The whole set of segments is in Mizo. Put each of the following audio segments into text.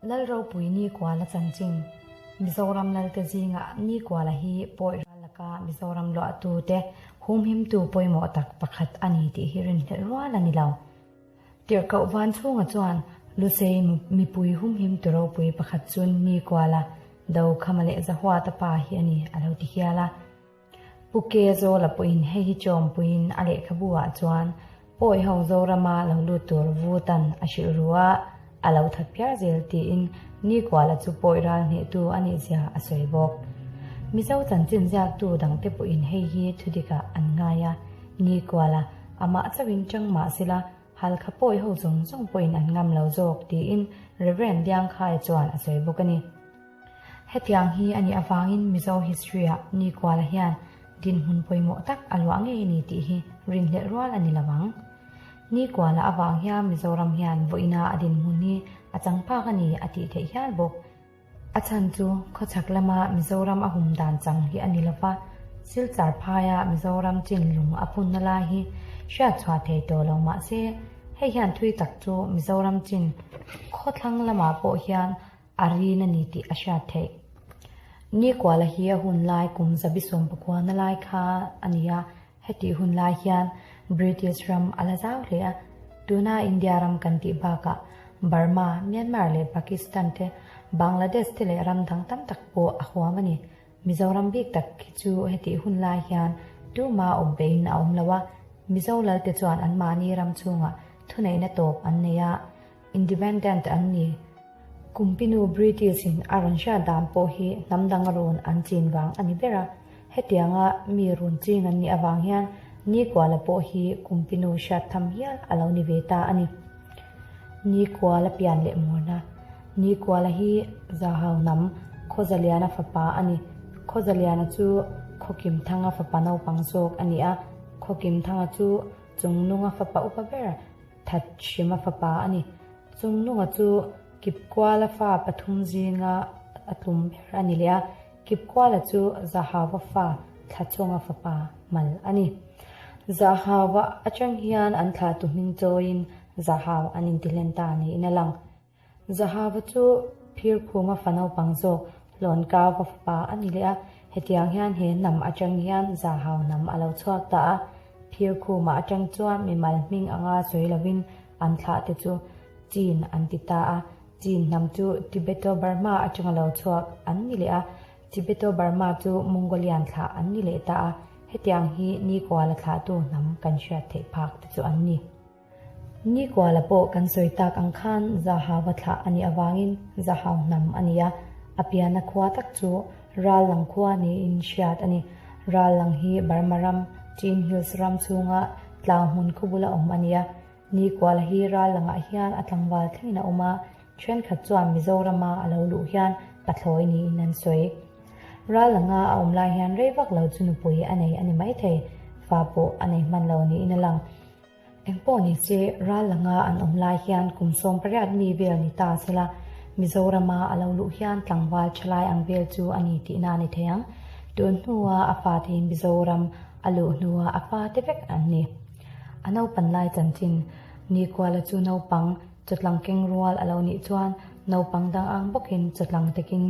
Lal ropui Nikuala chanchin, Mizoram Lalte zingah Nikuala hi pawi ral laka Mizoram luahtute humhimtu pawimawh tak pakhat a ni tih hi rinhlelh rual a ni lo. Tirhkoh van chhunga chuan Lusei mipui humhimtu ropui pakhat chu Nikuala, Dokhama leh Zahuata pa hi a ni a lo ti hial a. Pu Ke Zawla pawhin hei hi chawmpuiin a lehkhabu ah chuan pawi ho Zorama lo lut tur Vutan a hrilh ru a, a lo that phiar zel tiin Nikuala chu pawi ral hnehtu a nih zia a sawi bawk. Mizo chanchin ziaktu dangte pawhin hei hi thudikah an ngai a, Nikuala amah chauhin chang mah sela Halkha pawi ho zawng zawng pawhin an ngam lo zawk tiin Rev. Liangkhaia chuan a sawi bawk a ni. Hetiang hi a nih avangin Mizo history-ah Nikuala hian dinhmun pawimawh tak a luah ngei a ni tih hi rinhlelh rual a ni lo ang. Nikuala avang hian Mizoram hian vawiina a dinhmun hi a chang phak a ni a tih theih hial bawk. A chhan chu khawchhak lama Mizoram a hum dan chang hi a ni lo va, Silchar phaia Mizoram chinlung a phunna lai hi hriat chhuah thei tawh lo mah se, hei hian thui tak chu Mizoram chin khawthlang lamah pawh hian A rin a ni tih a hriat theih. Nikuala hi a hun lai kum 79 na lai kha a ni a, hetih hun lai hian British ram a la zau hle a. Tuna India ram kan tih bakah Burma, Myanmar leh Pakistan te, Bangladesh te leh ram dang tam tak pawh a huam a ni. Mizoram bik tak hi chu hetih hun lai hian tuma awp beiin a awm lo a, Mizo lalte chuan anmahni ram chhungah thuneihna tawp an nei a, Independent an ni. Kumpinu British in a rawn hriat dan pawh hi hnam dang run an chin vang a ni ber a. Hetianga mi run ching an nih avang hian Nikuala pawh hi Kumpinu hriat tham hial a lo ni ve ta a ni. Nikuala pian leh murna Nikuala hi Zahau hnam Khawzaliana fapa a ni. Khawzaliana chu Khawkimthanga fapa naupang zawk a ni a. Khawkimthanga chu Chungnunga fapa upa ber That Hrima fapa a ni. Chungnunga chu Kipkuala fa pathum zinga a tlum ber a ni leh a, Kipkuala chu Zahava fa Thlachunga fapa mal a ni. Zahava atang hian an thlahtu hming chawiin Zahau an intihlen ta niin a lang. Zahava chu Phirkhuma fa naupang zawk Hlawnkauva fapa a ni leh a, hetiang hian he hnam atang hian Zahau hnam a lo chhuak ta a. Phirkhuma atang chuan mimal hming anga sawi lovin an thlah te chu Chin an ti ta a, Chin hnam chu Tibeto-Burma atanga lo chhuak an ni leh a, Tibeto-Burma chu Mongolian thlah an ni leh ta a, hetiang hi Nikuala thlahtu hnam kan hriat theih phak te chu an ni. Nikuala pawh kan sawi tak ang khan Zahava thlah a nih avangin Zahau hnam a ni a, a pianna khua tak chu Rallang khua niin hriat a ni. Rallang hi Burma ram, Chin Hills ram chhunga tlau hmun khaw bula awm a ni a. Nikuala hi Rallangah hian a tlangval thlengin a awm a, thenkhat chuan Mizorama a lo luh hian pathlawi niin an sawi. Rallanga a awm lai hian rei vak lo chu nupui a nei a ni maithei, fa pawh a nei hman lo niin a lang. Engpawh ni se, ral langa an awm lai hian kum 18 mi vel ni ta sela, Mizorama a lo luh hian tlangval thalai ang vel chu a ni tihna a ni thei ang. Tun hnua a fate hi Mizoram a luh hnua a fate vek an ni. A naupan lai chanchin, Nikuala chu naupang chawtlang keng rual a lo nih chuan naupang dang ang bawkin chawtlang takin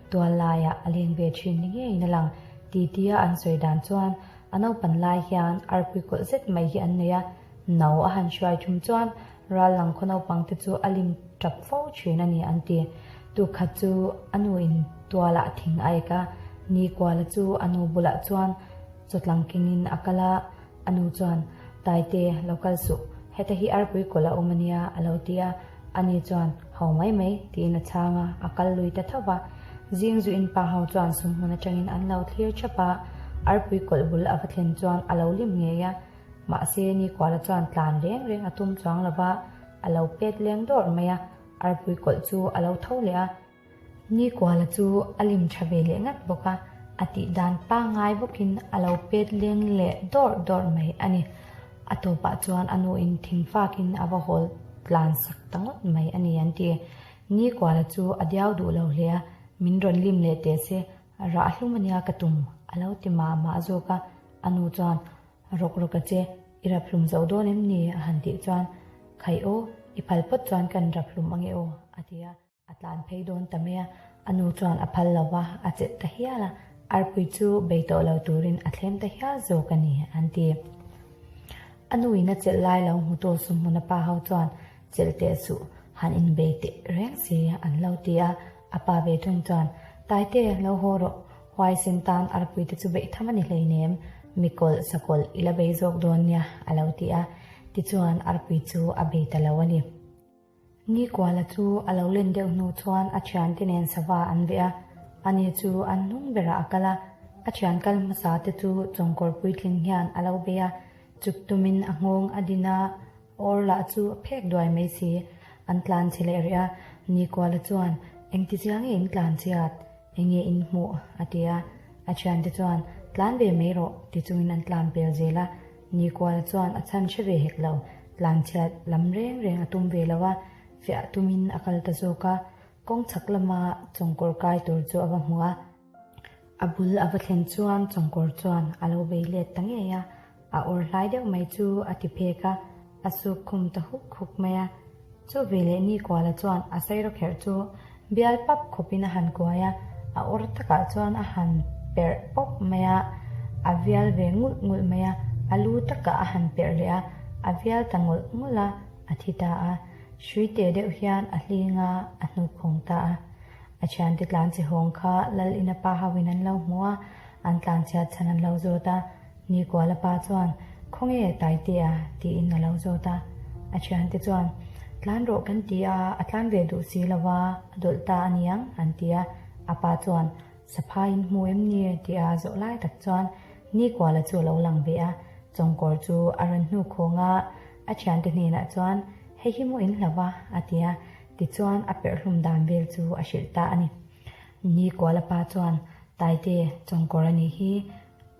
tual laiah a leng ve thin ni ngeiin a lang. Titia an sawi dan chuan A naupan lai hian arpui kawlh zet mai hi an nei a, no a han hruai thum chuan ral lang khaw naupang te chu a lim tap fo thin a ni an ti. Tukhat chu a nu in tualah thing a ek a, Nikuala chu a nu bulah chuan chawtlang kengin a kal a, a nu chuan, Taite, lo kal suh, heta hi arpui kawlh a awm a nia a lo ti a, ani chuan, Ho mai mai tiin a chhang a, a kal lui ta tho va. Zing zu in pa ho chuan sumhmun atangin an lo thlir thap a, arpui kawlh bul a va thlen chuan a lo lim ngei a, mahse Nikuala chuan tlan reng reng a tum chuang lo va, a lo pet leng dawrh mai a, arpui kawlh chu a lo tho leh a. Nikuala chu a lim tha ve leh ngat bawk a, a tih dan pangngai bawkin a lo pet leng leh dawrh dawrh mai a ni. A tawpah chuan a nuin thingfakin a va hawl tlan sak ta ngawt mai a ni an ti. Nikuala chu a diau duh lo hle a, min rawn lim leh teh se, rah hlum a nia ka tum, a lo ti mah mah zawk a. A nu chuan, Rawk rawk a che, i rap hlum zo dawn em ni? a han tih chuan, Khai aw, i phal phawt chuan kan rap hlum ange aw, a ti a. A tlan phei dawn ta mai a, a nu chuan a phal lo va, a chelh ta hial a, arpui chu bei tawh lo turin a thlem ta hial zawk a ni, an ti. A nuin a chelh lai lo hmutu sumhmuna pa ho chuan chelh teh suh, han inbei teh reng si an lo ti a, a pa ve thung chuan, Taite, lo haw rawh, huaisen tan arpui te chu beih tham a ni hleinem, mikawlh sakawlh i la bei zawk dawn nia, a lo ti a, tichuan arpui chu a bei ta lo a ni. Nikuala chu a lo len deuh hnu chuan a thiante nen sava an veh a, ani chu an hnung berah a kal a, a thian kal hmasa te chu chawngkawr puitling hian a lo bei a, chuk tumin a nghawng a din a, awr lah chu a phek duai mai si, an tlan chhe leh rih a, Nikuala chuan engti chiang nge in tlan chhiat, enge in hmuh a ti a, a thiante chuan tlan ve mai rawh ti chungin an tlan pel zel a. Nikuala chuan a chhan hre ve hek lo, tlanchhiat lam reng reng a tum ve lo a, fiah tumin a kal ta zawk a, kawng chhak lama chawngkawr kai tur chu a va hmu a. A bul a va thlen chuan chawngkawr chuan a lo bei let ta ngei a, a awr hlai deuh mai chu a ti phek a, a suk khum ta huk huk mai a. Chu veleh Nikuala chuan a sairawkherh chu bial pap khawpin a han kuai a, a awr takah chuan a han perh pawp mai a, a vial ve ngulh ngulh mai a, a lu takah a han perh leh a, a vial ta ngawlh ngawlh a, a thi ta a. Hrui teh deuh hian a hling a, a hnuk khawng ta a. A thiante tlan che hawng kha Lal ina pa hoin an lo hmu a, an tlan chhiat chhan an lo zawt a. Nikuala pa chuan, Khawnge Taitea? tiin a lo zawt a. A thiante chuan, Tlan rawh kan ti a, a tlan ve duh si lo va, a dawlh ta a niang, an ti a. A pa chuan, Saphai in hmu em ni? tia zawh lai tak chuan Nikuala chu a lo lang ve a, chawngkawr chu a rawn hnu khawng a, a thiante hnenah chuan, Hei hi maw in hlau a? a ti a. Tichuan a perhhlum dan vel chu a hrilh ta a ni. Nikuala pa chuan, Taite, chawngkawr a nih hi,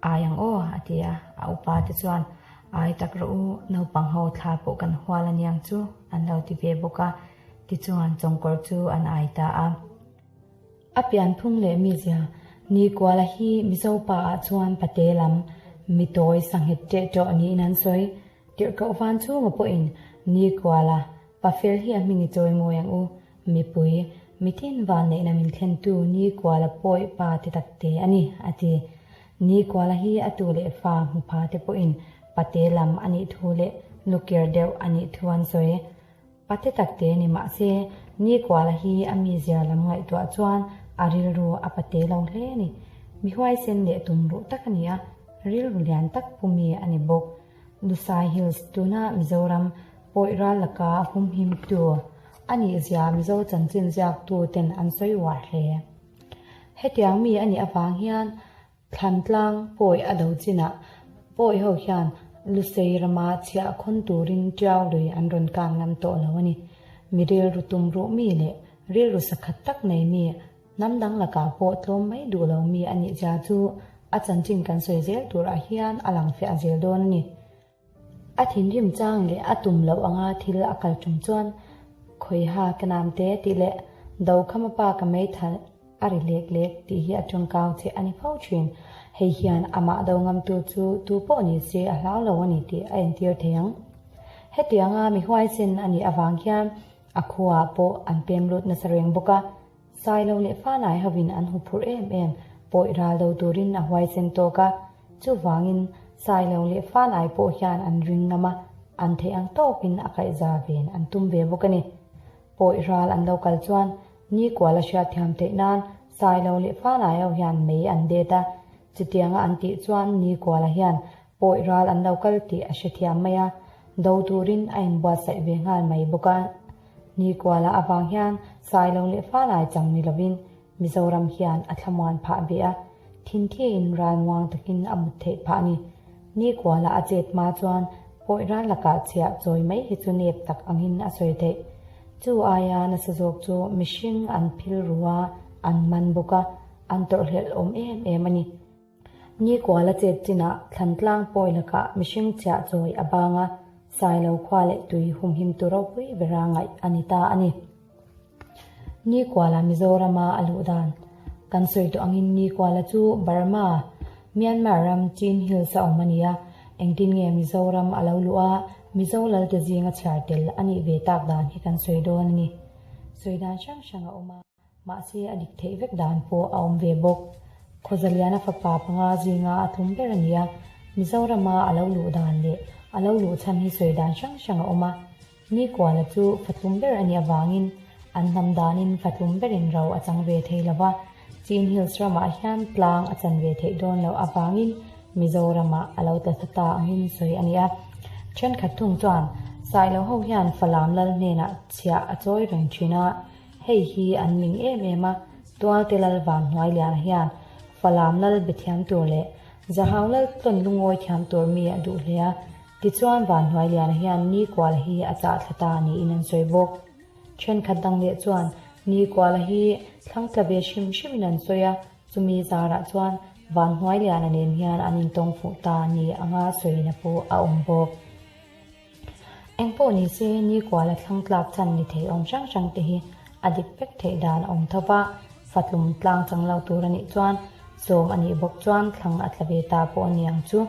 Ai ang aw, a ti a, a upa te chuan, Ai tak rawh u, naupang ho thla pawh kan hual a niang chu, an lo ti ve bawk a, tichuan chawngkawr chu an ai ta a. A pianphung leh mizia, Nikuala hi Mizo pa ah chuan pate lam, mitawi sanghet teh tawh niin an sawi. Tirhkoh van chhunga pawhin Nikuala, pa fel hi a hming i chawi mawi ang u, Mipui, mitin vanneihna min thlentu Nikuala pawi pa te tak te a ni, a ti. Nikuala hi a tu leh fa hmu pha te pawhin pate lam a nih thu leh lukir deuh a nih thu an sawi. Pate tak te ni mah se, Nikuala hi a mizia lam ngaihtuah chuan a rilru a pate lo hle a ni. Mi huaisen leh tumruh tak a ni a, rilru lian tak pu mi a ni bawk. Lusai Hills tuna Mizoram pawi ral laka humhimtu a nih zia Mizo chanchin ziaktu ten an sawi uar hle. Hetiang mi a nih avang hian Thlantlang pawi a do chinah pawi ho hian Lusei rama chhiah khawn turin Tiau lui an rawn kang ngam tawh lo a ni. Mi rilru tum ruh mi leh rilru sakhat tak nei mi Hnam dang lakah pawh tlawm mai duh lo mi a nih zia chu a chanchin kan sawi zel turah hian a lang fiah zel dawn a ni. A thinrim chang leh a tum loh anga thil a kal tum chuan Khawiha ka nam te tih leh Dokhama pa ka meithal a ri lek lek tih hi a tawngkau che a ni fo thin. Hei hian amah do ngamtu chu tu pawh ni se a hlau lo a ni tih a entir thei ang. Hetianga mi huaisen a nih avang hian a khuaah pawh an pem lut nasa reng bawk a. Sailo leh Fanai hovin an hu phurh em em, pawi ral do turin a huaisen tawk a, chuvangin Sailo leh Fanai pawh hian an ring ngam a, an theih ang tawkin a kaihza ven an tum ve bawk a ni. Pawi ral an lo kal chuan nikual a hriatthiam theih nan Sailo leh Fanai ho hian mei an det a, chutianga an tih chuan nikuala hian pawi ral an lo kal tih a hrethiam mai a, do turin a inbuatsaih ve nghal mai bawk a. Nikuala avang hian Sailo leh Falai chang ni lovin Mizoram hian a thlamuan phah ve a, thinthia-in ralmuang takin a mut theih phah a ni. Nikuala a chet hma chuan pawi ral lakah chhiah chawi mai hi chu nep tak angin a sawi theih. Chu aia nasa zawk chu mihring an phil ru a, an man bawk a, an tawrhhlelh awm em em a ni. Nikuala chet chinah Thlantlang pawi lakah mihring chhiah chawi a bang a, Sailo khua leh tui humhimtu ropui bera ngaih a ni ta a ni. Nikuala Mizorama a luh dan kan sawi tawh angin Nikuala chu Burma, Myanmar ram Chin Hills a awm a ni a, engtin nge Mizoram a lo luh a, Mizo lalte zinga chhiar tel a nih ve tak dan hi kan sawi dawn a ni. Sawi dan hrang hrang a awm a, mahse a dik theih vek dan pawh a awm ve bawk. Khawzaliana fapa panga zinga a tlum ber a ni a, Mizorama a lo luh dan leh a lo luh chhan hi sawi dan hrang hrang a awm a. Nikuala chu fatlum ber a nih avangin an hnam danin fatlum berin ro a chang ve thei lo va, Chin Hills ramah hian tlang a chan ve theih dawn loh avangin Mizoramah a lo tla thla ta angin sawi a ni a. Thenkhat thung chuan Sailo ho hian Falam lal hnenah chhiah a chawi reng thin a, hei hi an ning em em a, Tualte lal Vanhnuai Liana hian Falam lal be thiam tur leh Zahau lal tawn lungawi thiam tur mi a duh hle a, Tichuan Vanhnuailiana hian Nikuala hi a chah thla ta niin an sawi bawk. Thenkhat dang leh chuan Nikuala hi thlang tla ve hrim hrimin an sawi a, chumi zarah chuan Vanhnuailiana nen hian an intawng fuh ta ni anga sawina pawh a awm bawk. Engpawh ni se Nikuala thlang tlak chhan ni thei awm hrang hrang te hi a dik vek theih dan a awm tho va, fatlum tlang chang lo tur a nih chuan sawm a nih bawk chuan thlang a tla ve ta pawh a ni ang chu.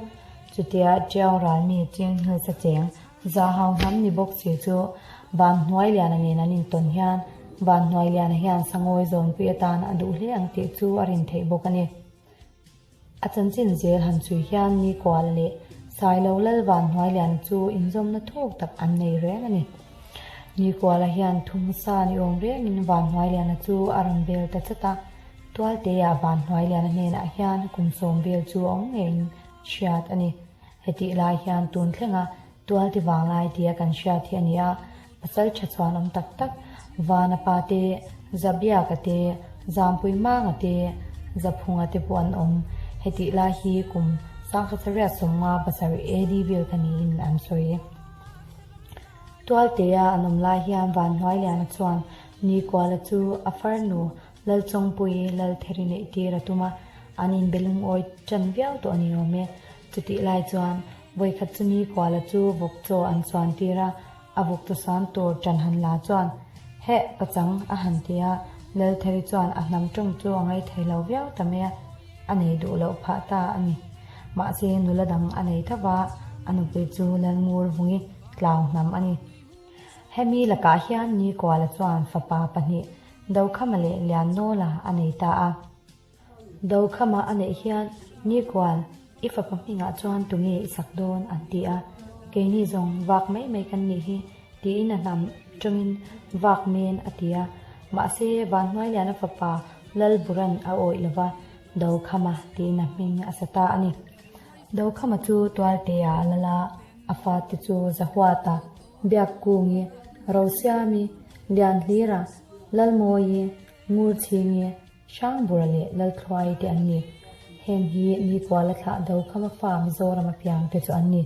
Chutia Tiau ral mi Cheng Hills a cheng Zahau hnam ni bawk si chu Vanhnuailiana nen an intawn hian Vanhnuailiana hian Sangawi zawnpui atan a duh hle ang tih chu a rin theih bawk a ni. A chanchin zel han chhui hian Nikual leh Sailo Lal Vanhnuailiana chu inzawmna thuk tak an nei reng a ni. Nikuala hian thumsa ni awm rengin Vanhnuailiana chu a rawn vel ta tlat a, Tualtea Vanhnuailiana hnenah hian kum sawm vel chu a awm ngeiin hriat a ni. Hetih lai hian tun thlenga Tualte vanglai tia kan hriat hi a ni a, pasal tha chuan awm tak tak, Vana pa te, Zabiaka te, Zampui Manga te, Zaphunga te pawh an awm. Hetih lai hi kum Sangkhatsariat 57 AD vel kha niin an sawi. Tualtea an awm lai hian Vanhnuailiana chuan Nikuala chu a farnu Lalchawngpuii Laltheri neih tir a tum a, an inbe lungawi tan viau tawh a ni awm e. Chutih lai chuan vawikhat chu Nikuala chu vawk chaw an chuan tir a, a vawk chaw suan tur tan han la chuan, Heh, pachang a han ti a, Laltheri chuan a hnam tawng chu a ngaithei lo viau ta mai a, a nei duh loh phah ta a ni. Mahse nula dang a nei tho va, a nupui chu Lalngur vungi tlau hnam a ni. Hemi lakah hian Nikuala chuan fapa pahnih Dokhama leh Liannawla a nei ta a. Dokhama a neih hian, Nikual, i fapa hmingah chuan tunge i sak dawn? an ti a. Keini zawng vak mai mai kan nih hi, tiin a hnam tawngin vak men a ti a. Mahse, Vanhnuailiana fapa Lalburan a awih lo va, Dokhama tiin a hming a sa ta a ni. Dokhama chu Tualtea a lal a, a fate chu Zahuata, Biakkungi, Rosiami, Lianhlira, Lalmawi, Ngurchhingi, Hrangbura leh Lalthluai te an ni. Heng hi Nikuala thlah Dokhama fa Mizoram a piang te chu an ni.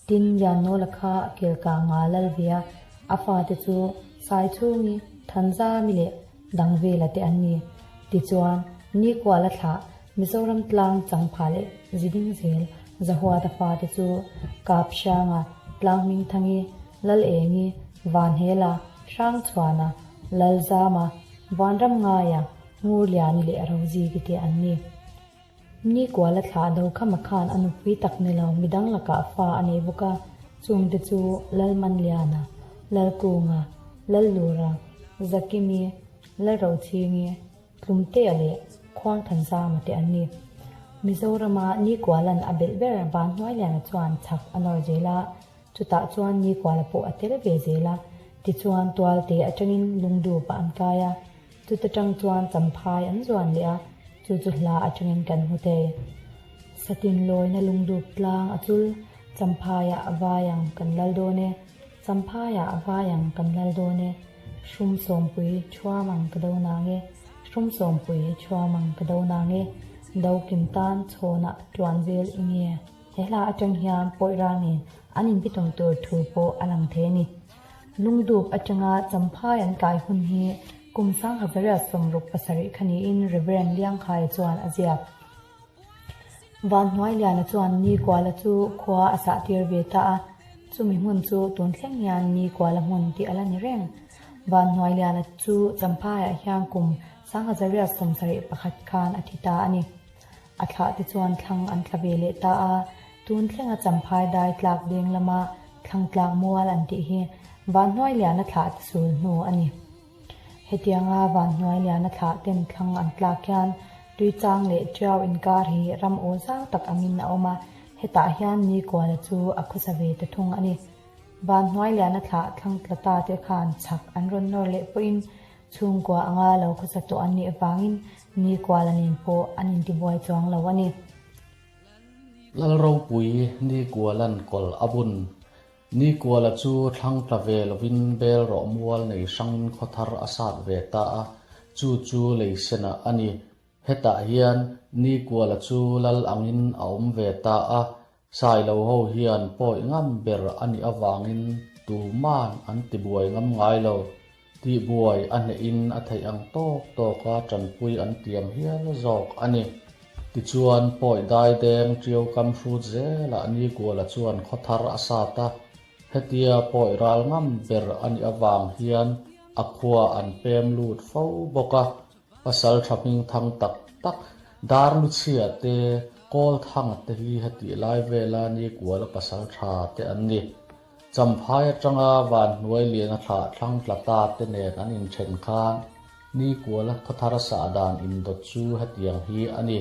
Tin, Liannawla kha Kelkanga lal ve a, a fate chu Saichhungi, Thanzami leh Dangvela te an ni. Tichuan, Nikuala thlah Mizoram tlang changpha leh ziding zel Zahuata fate chu Kaphranga, Tlangmingthangi, Lalengi, Vanhela, Hrangchhuana, Lalzama, Vanramngaia, Ngurliani leh Roziki te an ni. Nikuala thlah Dokhama khan a nupui tak ni lo midang lakah fa a nei bawk a, chungte chu Lalmanliana, Lalkunga, Lallura, Zakimi, Lalrochhingi, Tlumtea leh Khuangthanzama te an ni. Mizorama Nikualan a belh ber Vanhnuailiana chuan chhak a nawr zel a, chutah chuan Nikuala pawh a tel ve zel a, tichuan Tualte atangin Lungdupa an kai a, chuta tang chuan Champhai an zuan leh a, chu chu hla atangin kan hmu thei. Satin lawina Lungdup tlang a chul, Champhaiah a vai ang kan lal dawn e. Champhaiah a vai ang kan lal dawn e, Hrum sawmpui thuam ang ka do nang e, Hrum sawmpui thuam ang ka do nang e, Do kim tan chhawnah tuan vel i nge. He hla atang hian pawi ral nen an inbitum tur thu pawh a lang thei a ni. Lungdup atanga Champhai an kai hun hi kum 1967 kha niin Reverend Liangkhaia chuan a ziak. Vanhnuailiana chuan Nikuala chu khua a sah tir ve ta a, chumi hmun chu tun thleng hian Nikuala hmun tih a la ni reng. Vanhnuailiana chu Champhaiah hian kum 1971 khan a thi ta a ni. A thlah te chuan thlang an tla ve leh ta a, tun thlenga Champhai dai tlak deng lama thlang tlak mual an tih hi Vanhnuailiana thlah te sul hnu a ni. Hetianga Vanhnuailiana thlah ten thlang an tlak hian Tuichang leh Tiau inkar hi ram awl zau tak angin a awm a, hetah hian Nikuala chu a khawsa ve ta thung a ni. Vanhnuailiana thlah thlang tla ta te khan chhak an rawn nawr leh pawhin chhungkua anga lo khawsa tawh an nih avangin Nikuala nen pawh an intibuai chuang lo a ni. Lalropui Nikuala'n kawlh a bun Nikuala chu thlang tla ve lovin bel rawh mual nei hrangin khaw thar a sat ve ta a, chu chu lei senah a ni. Hetah hian Nikuala chu lal angin a awm ve ta a, Sailo ho hian pawi ngam ber a nih avangin tuman an tibuai ngam ngai lo. Tihbuai a hnehin a theih ang tawk tawka tanpui an tiam hial zawk a ni. Tichuan, pawi daideng ṭiau kam hrut zelah Nikuala chuan khaw thar a sat a, hetia pawi ral ngam ber a nih avang hian a khua an pem lut fo bawk a, pasal ṭha hming thang tak tak Darluchhia te, Kawlthanga te hi hetih lai vela Nikuala pasal ṭha te an ni. Champhai atanga Vanhnuai lian a thlah thlang tla ta te nen an inthen khan Nikuala khawthar sah dan indawt chu hetiang hi a ni.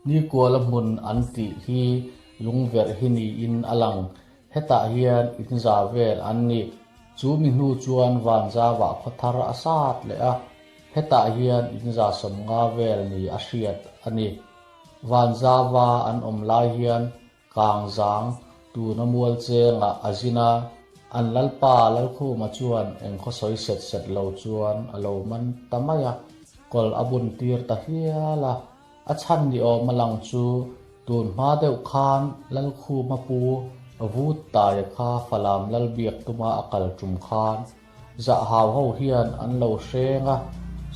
Nikuala hmun an tih hi lungverh hi niin a lang. Hetah hian inza vel an ni. Chu mi hnu chuan Vanzavah khawthar a sat leh a, hetah hian inza 50 vel ni a hriat a ni. Vanzava an awm lai hian Kangzang, tuna mual chengah a zin a, an lalpa Lalkhuma chuan eng khaw sawi set set lo chuan a lo man ta mai a, kawlh a bun tir ta hial a. A chhan ni awm a lang chu tun hma deuh khan Lalkhuma pu Vut Taia kha Falam Lalbiak tuma a kal tum khan Zahau ho hian an lo hreng a,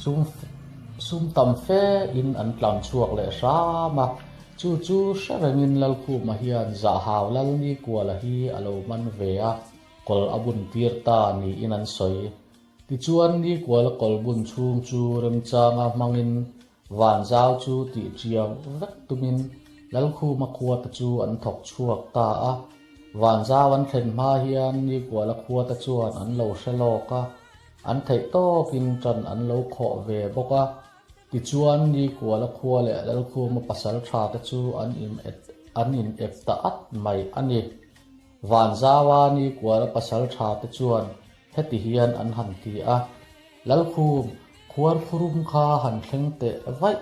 sum sum tam fe in an tlan chhuak leh hram a, chu chu hre rengin Lalkhuma hian Zahau Lalnikuala hi a lo man ve a, kawlh a bun tir ta niin an sawi. Tichuan Nikuala kawlh bun chhung chu remchanga hmangin Vanzau chu tih ṭiau vek tumin Lalkhuma khuata chu an thawk chhuak ta a. Vanzau an thlen hma hian Nikuala khuata chuan an lo hre lawk a, an theih tawkin ṭan an lo khawh ve bawk a. Tichuan Nikuala khua leh Lalkhuma pasal ṭha te chu an an in ep ta at mai a ni. Vanzaua Nikuala pasal ṭha te chuan heti hian an han ti a. Lalkhum, khuarkhurum kha han thleng teh vaih,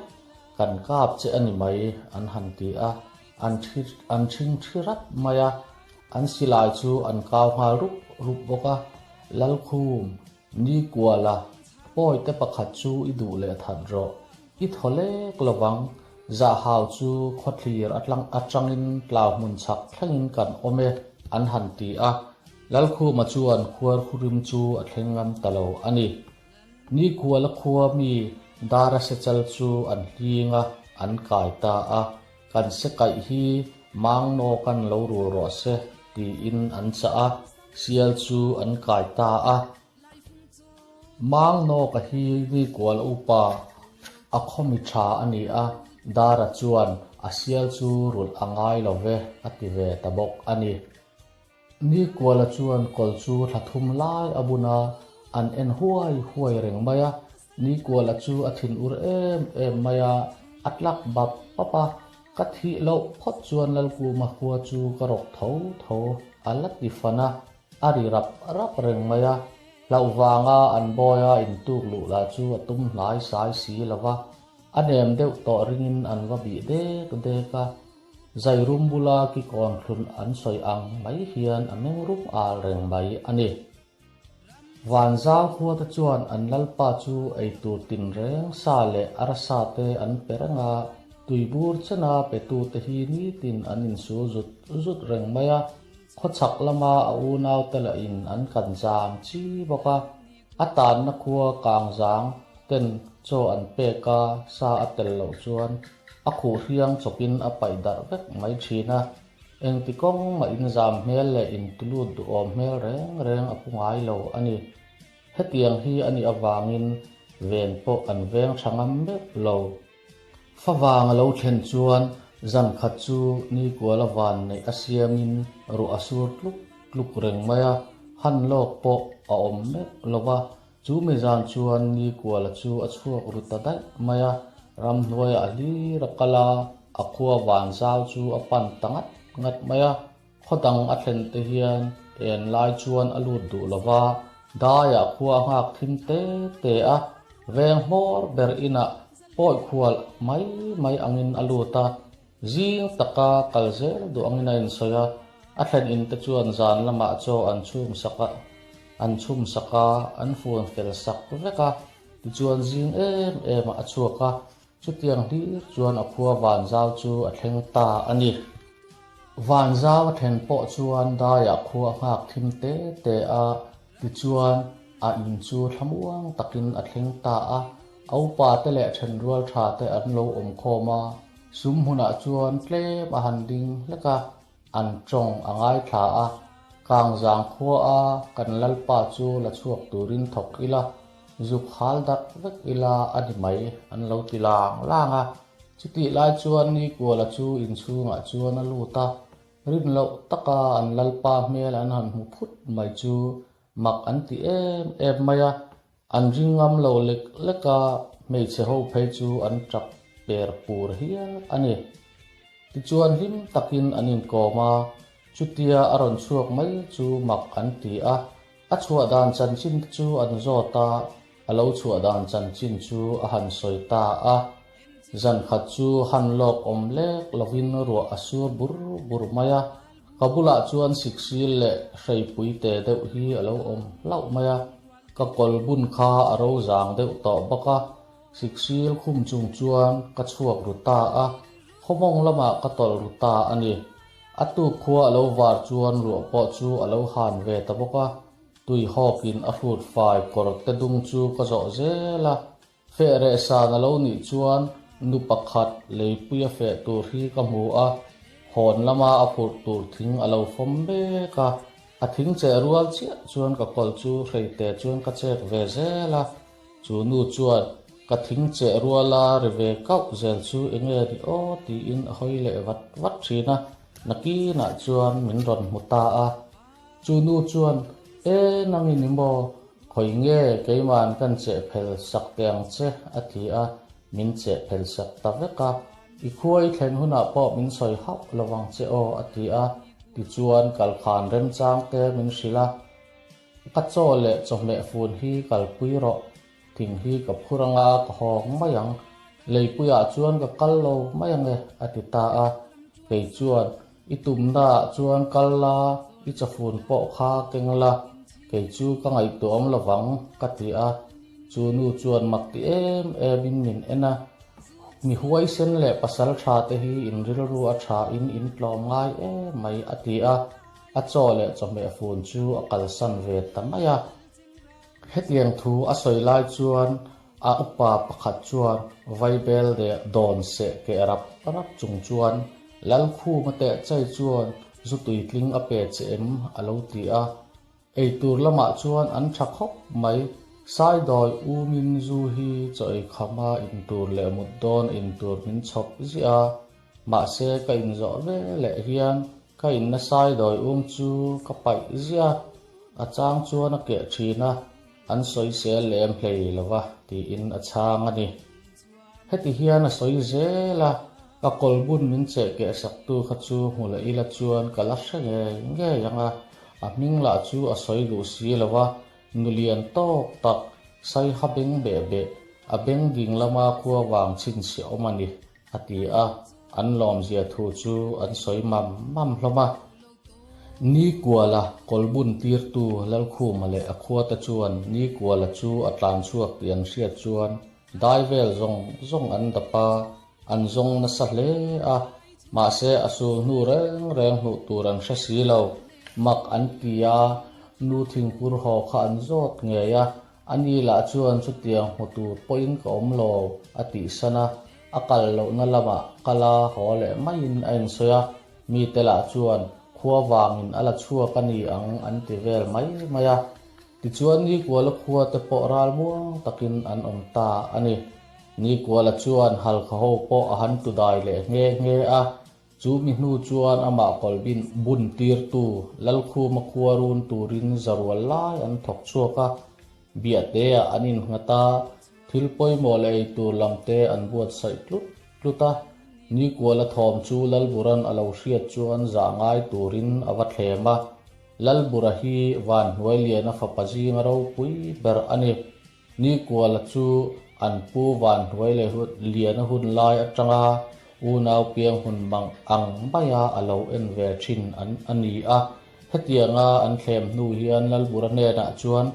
kan kap che a ni mai, an han ti a, an thi an thing thi rat mai a, an silai chu an kau nghal rup rup bawk a. Lalkhum, Nikuala, pawite pakhat chu i duh leh that rawh, i thaw lek lovang, zahhau chu khawthlir atlang atangin tlau hmun chhak thlengin kan awm e, an han ti a. Lalkhuma chuan khuarkhurim chu a thleng ngam ta lo a ni. Nikuala khua mi Dara Sechal chu an hling a, an kai ta a, Kan se kaih hi Mangnaw kan lo rul rawh se tiin an chah a, sial chu an kai ta a. Mangnaw ka hi Nikuala upa a khaw mi tha a ni a, Dara chuan a sial chu rulh a ngai lo ve a ti ve ta bawk a ni. Nikuala chuan kawlh chu thla thum lai a bun a, an en huai huai reng mai a. Nikuala chu a thin ur em em mai a, a tlak bap bap a, Ka thih loh phawt chuan Lalkuma khua chu ka rawk tho tho a la ti fan a, a ri rap rap reng mai a. Hlauh vanga an bawia intuk luh lah chu a tum hnai sai si lo va, a nem deuh tawh ringin an va bih dek dek a. Zairum bula kikawn thlun an sawi ang mai hian a meng rum al reng mai a ni. Vanzau khuate chuan an lalpa chu eitur tinreng sa leh arsa te an pe reng a, tuibur chena petute hi nitin an insul zut zut reng mai a, khawchhak lama a unaute lahin an kan zam chi bawk a. A tanna khua kangzang ten chaw an pek a, sa a tel loh chuan a khuh hriang chawpin a paih darh vek mai thin a. Engti kawng mah inzam hmel leh intulut duhawm hmel reng reng a pu ngai lo a ni. Hetiang hi a nih avangin ven pawh an veng tha ngam meuh lo. Favang a lo thlen chuan zan khat chu Nikuala van neih a siamin ruah a sur tluk tluk reng mai a, han lawk pawh a awm meuh lo va. Chu mi zan chuan Nikuala chu a chhuak ru ta daih mai a, ramhnuaiah hlir a kal a, a khua van zau chu a pan ta ngat ngat mai a. Khaw dang a thlen te hian en lai chuan a lut duh lo va, daiah khua a nghak thim te te a, veng hmawr ber inah pawi khual mai mai angin a lut a, zing taka kal zel duh angin a insawi a, a thlen in te chuan zan lamah chaw an chhum sak a, an chhum sak a, an fun fel sak vek a, tichuan zing em em ah a chhuak a, Chutiang hlir chuan a khua Vanzau chu a thleng ta a ni. Vanzau a thlen pawh chuan daiah khua a nghak thim te te a, tichuan a in chu thlamuang takin a thleng ta a. A upa te leh thenrual tha te an lo awm khawm a, sum hmunah chuan tlem a han ding hlek a, an tawng a ngaithla a. Kangzang khua a kan Lalpa chu la chhuak turin thawk ila, Zuk hal darh vek ila a ni mai, an lo ti lang lang a. Chutih lai chuan Nikuala chu inchhungah chuan a lut a, rin loh taka an lalpa hmel an han hmu phut mai chu mak an ti em em mai a, an ring ngam lo lek lek a, hmeichhe ho phei chu an tap per pur hial a ni. Tichuan hlim takin an inkawm a, chutia a rawn chhuak mai chu mak an ti a, A chhuah dan chanchin te chu an zawt a, a lo chhuah dan chanchin chu a han sawi ta a. Zan khat chu han lawk awm lek lovin ruah a sur bur bur mai a, ka bulah chuan siksil leh hreipui te deuh hi a lo awm hlauh mai a, ka kawl bun kha a ro zang deuh tawh bawk a, siksil khum chung chuan ka chhuak ru ta a, khawmawng lamah ka tawlh ru ta a ni. A tuk khua a lo var chuan ruah pawh chu a lo han ve ta bawk a, tui hawkin a hrut fai kawr te dung chu ka zawh zel a. Feh reh san a lo nih chuan nu pakhat leipui a feh tur hi ka hmu a, hawn lama a phurh tur thing a lo fawm mek a, a thing cheh rual chiah chuan ka kawl chu hreite chuan ka chek ve zel a. Chu nu chuan, Ka thing cheh ruala ri ve kauh zel chu enge ni aw tiin a hawi leh vat vat thin a, nakinah chuan min rawn hmu ta a. Chu nu chuan, E nangin i maw? Khawi nge keima'n kan cheh phel sak teh ang che a ti a, min cheh phel sak ta vek a. I khua i thlen hunah pawh min sawi hauh lo vang che aw a ti a, tichuan kalkhan remchang te min hrilh a. Ka chaw leh chawhmeh fun hi kalpui rawh, thing hi ka phur anga ka hawng mai ang, leipuiah chuan ka kal lo mai ange a ti ta a, kei chuan i tumnaah chuan kal la, i chawfun pawh kha keng la, kei chu ka ngaihtuahawm lovang ka ti a, chu nu chuan mak ti em em in min en a, mi huaisen leh pasal tha te hi in rilru a tha in in tlawm ngai em mai a ti a. A chaw leh chawhmeh fun chu a kalsan ve ta mai a. Hetiang thu a sawi lai chuan a upa pakhat chuan vaibel leh dawn seh keh rap rap chung chuan Lalkhuma teh chai chuan zu tuitling a pe che em a lo ti a. Eitur lamah chuan an tha khawp mai. Saidawi umin zu hi chaw ei khama intur leh mut dawn intur min chhawp ziah a. Mahse ka inzawh ve leh hian ka inna saidawi um chu ka paih ziah a chang chuan a keh thin a, an sawisel lem hlei lova tiin a chhang a ni. Heti hian a sawi zel a, ka kawlbun min cheh keh saktu kha chu hmu leh ila chuan ka la hre ngei ngei ang a, a hming lah chu a sawi duh si lo a, nu lian tawk tak saiha beng beh beh a beng ding lama khua vang chhinchhiah awm a ni. A ti a, an lawmzia thu chu an sawi mam mam hlawm a. Nikuala kawlbun tirtu Lalkhuma leh a khuate chuan Nikuala chu a tlan chhuak tih an hriat chuan dai vel zawng zawng an dap a, an zawng nasa hle a, mahse a sul hnu reng reng hmuh tur an hre si lo. Mak an ti a, nu thingpur haw kha an zawt ngei a, Ani lah chuan chutiang hmu tur pawhin ka awm lo a tih san a, a kal lohna lamah kal a haw leh maiin a insawi a, mite lah chuan khua vangin a la chhuak a ni ang an ti vel mai mai a. Tichuan Nikuala khua te pawh ral muang takin an awm ta a ni. Nikuala chuan Halkha ho pawh a han tudai leh nghe nghe a, Chu mi hnu chuan amah kawlbin bun tirtu Lalkhuma khua run turin zarual lai an thawk chhuak a. Biahte-ah an innghat a, thil pawimawh leh eitur lamte an buatsaih tlut tlut a. Nikuala thawm chu Lalbura'n a lo hriat chuan zah ngai turin a va thlem a. Lalbura hi Vanhnuailiana fapa zinga ropui ber a ni. Nikuala chu an pu Vanhnuai leh Liana hun lai atanga unau piang hun mang ang maia a lo en ve thin an a ni a. Hetianga an thlem hnu hian Lalbura hnenah chuan,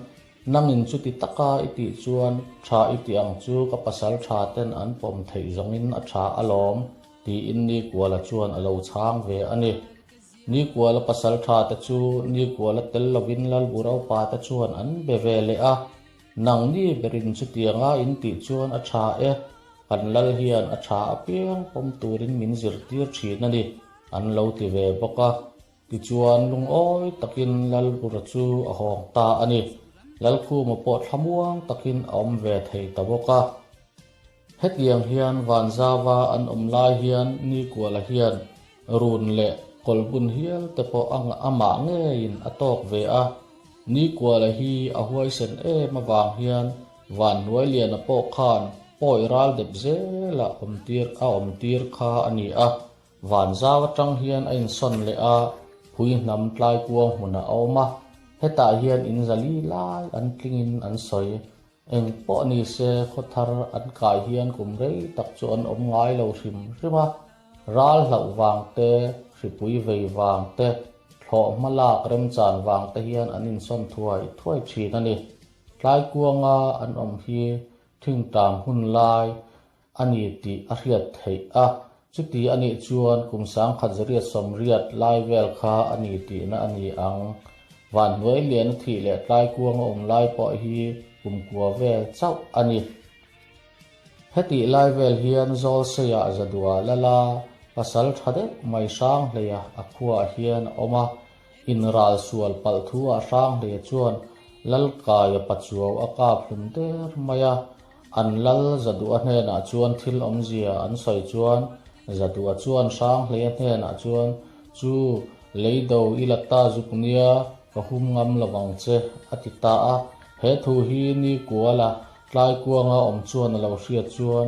Nangin chuti taka i tih chuan tha i tih ang chu ka pasal tha ten an pawm theih zawngin a tha alawm, tiin Nikuala chuan a lo chhang ve a ni. Nikuala pasal tha te chu Nikuala tel lovin Lalbura upa te chuan an be ve leh a, Nangni berin chutianga in tih chuan a tha e, kan lal hian a tha apiang pawm turin min zirtir thin a ni, an lo ti ve bawk a. Tichuan lungawi takin Lalbura chu a hawng ta a ni. Lalkhuma pawh thlamuang takin a awm ve thei ta bawk a. Hetiang hian Vanzava an awm lai hian Nikuala hian run leh kawlbun hial te pawh a amah ngeiin a tawk ve a. Nikuala hi a huaisen em avang hian Vanhnuailiana pawh khan pawi ral dep zela awmtir a awmtir kha a ni a. Vanzau atang hian a insawn leh a, phui hnam tlai kuang hmunah a awm a. Hetah hian in zali lai an tlingin an sawi. Eng pawh ni se khawthar an kai hian kum rei tak chu an awm ngai lo hrim hrim a, ral hlauh vang te, hripui vei vang te, thlawh hma lak remchan vang te hian an insawn thuai thuai thin a ni. Tlai kuanga an awm hi thingtang hun lai a ni tih a hriat theih a, chuti a nih chuan kum 1880 lai vel kha a ni tihna a ni ang. Vanhnuai lian a thih leh tlai kuang a awm lai pawh hi kum kua vel chauh a ni. Hetih lai vel hian Zawlseiah Zadua Lala pasal tha deuh mai Hranghleia a khuaah hian a awm a, Inral sual palh thu ah Hranghleia chuan Lalkaia pachuau a kap hlum der mai a, An lal Zadua hnenah chuan thil awmzia an sawi chuan Zadua chuan Hranghleia hnenah chuan, Chu, leido i la ta zuk nia, ka hum ngam lo vang che, a ti ta a. He thu hi ni kuala tlai kuanga awm chuan a lo hriat chuan,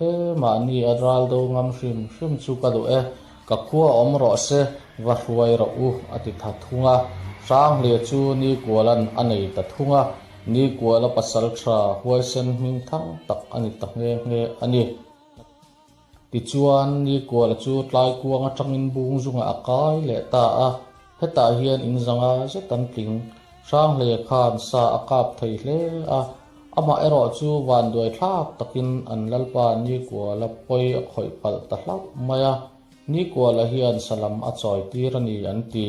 E, mahni a ral do ngam hrim hrim chu ka duh e, ka khua awm rawh se, va hruai rawh u, a ti tha thung a. Hranghleia chu ni kualan a nei ta thung a. Nikuala pasal tha huaisen hming thang tak a ni ta nghe nghe a ni. Tichuan, Nikuala chu tlai kuang atangin bung zungah a kai leh ta a, hetah hian in zanga zet an tling. Hranghleia khan sa a kap thei hle a, amah erawh chu vanduai thlak takin an lalpa Nikuala pawi a khawih palh ta hlauh mai a, Nikuala hian salam a chawi tir a ni an ti.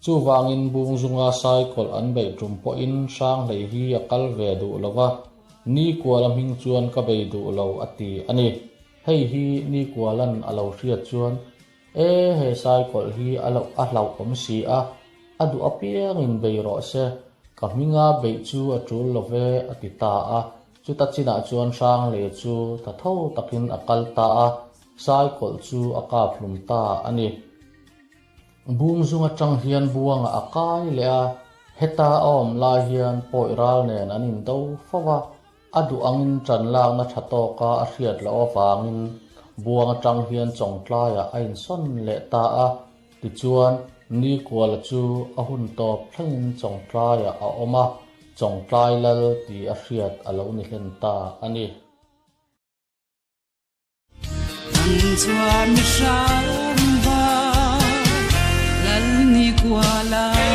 Chuvangin Bungzunga saikawlh an beih tum pawhin Hranghlei hi a kal ve duh lo va, Nikuala hming chuan ka bei duh lo a ti a ni. Hei hi Nikuala'n a lo hriat chuan, E, he saikawlh hi a loh a hlauhawm si a, a duh apiangin bei rawh se, ka hminga beih chu a tul lo ve a ti ta a. Chuta chinah chuan Hranghlei chu tha tho takin a kal ta a, saikawlh chu a kap hlum ta a ni. Bungzung atang hian buangah a kai leh a, heta a awm lai hian pawi ral nen an indo fo a, a duh angin ṭan lakna ṭha tawka a hriat loh avangin buang atang hian chawngtlaiah a insawn leh ta a, tichuan Nikuala chu a hun tawp thlengin chawngtlaiah a awm a, chawngtlai lal tih a hriat a lo ni hlen ta a ni. Chuan mi hram va lal ni kuala.